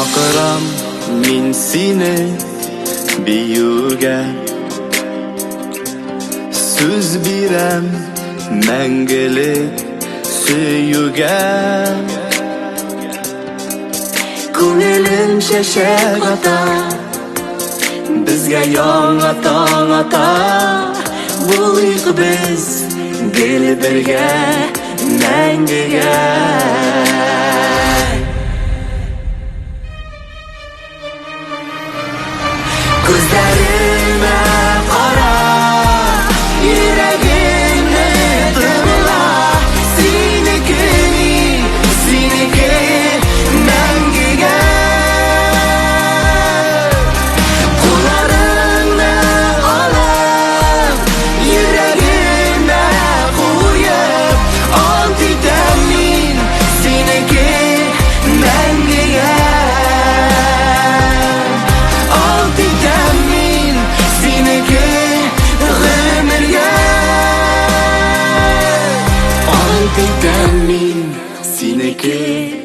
Чакырам мин сине биюгә. Сүз бирәм мәңгелек сөюгә. Күңелем чәчәк ата, безгә яңа таң ата. Булыйк без гел бергә мәңгегә. Күзләремә кара, йөрәгемне тыңла. Синеке мин, синеке мәңгегә. Кулларыңны алып, йөрәгемә куеп, ант итәм мин, синеке мәңгегә. Ант итәм мин, синеке гомергә. Ант итәм мин, синеке.